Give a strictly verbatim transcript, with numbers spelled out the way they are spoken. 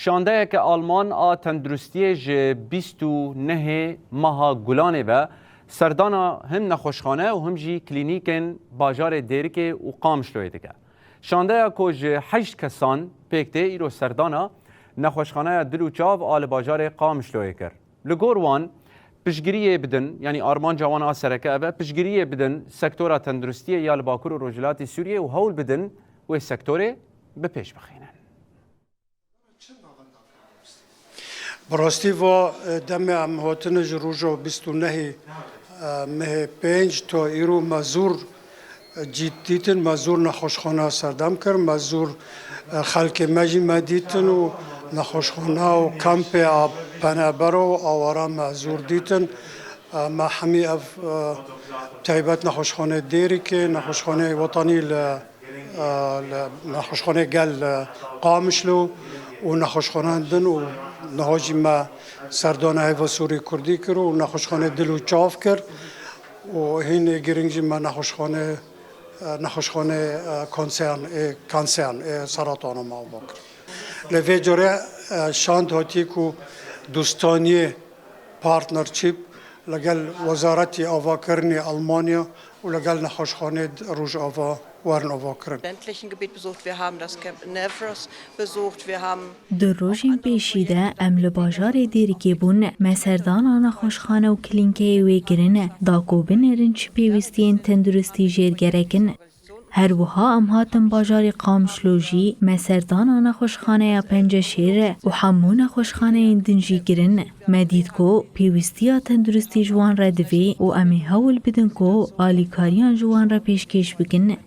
Şandeyeke Alman a tenduristiyê ji bîst û nehê meha Gulanê ve serdana him nexweşxane û him jî klînîkên bajarê Dêrikê û Qamişloyê dike. Şandeya ku ji heşt kesan pêk tê, îro serdana nexweşxaneya dil û çav a li bajarê Qamişloyê kir. Li gor wan, piştgiriyê bidin, yanî armanca wan a sereke ev e, piştgiriyê bidin sektora tenduristiyê ya li Bakur û Rojhilatê Sûriyê û hewl bidin wê sektorê bi pêş bixînin. Bi rastî va, e, demê em hatine ji roja bîst û nehê, e, mehê pênc ta îro me zor, e, cît dîtin, me zor nexweşxane serdem kir, me zor, e, xelkê me jî me dîtin û nexweşxane û kampê a penebero û awara me zor dîtin. E, me hemî ev, e, taybet nexweşxanê Dêrikê, nexweşxanê wetanî li e, li nexweşxanê gel, e, Qamişlo û nexweşxanan din û niha jî me serdana Heyva Sûrî Kurdî kir û nexweşxanê dil û çav kir û hîn ê giring jî me nexweşxanê, e, nexweşxanê, e, kanseyan, ê kanseyan, ê seratana me ava kir. Li vê carê, e, şand hatî ku dostaniyê partnership li gel Wezaretî Avakirinê Almanya û li gel nexweşxanê Rojava werin avakirin. ländlichen Gebiet besucht, wir haben das Camp Nevros besucht, wir haben Di rojên pêşî de em li bajarê Dêrikê bûn, me serdana nexweşxane û klînkeyê wê kirin, da ku binêrin çi pêwîstiyên tenduristî jêr gerek in. Her wiha em hatin bajarê Qamişlo jî, me serdana nexweşxaneya Penceşêr û hemû nexweşxaneyên din jî kirin. Me dît ku pêwîstiya tenduristî ji wan re divê û em ê hewl bidin ku alîkariyan ji wan re pêşkêş bikin.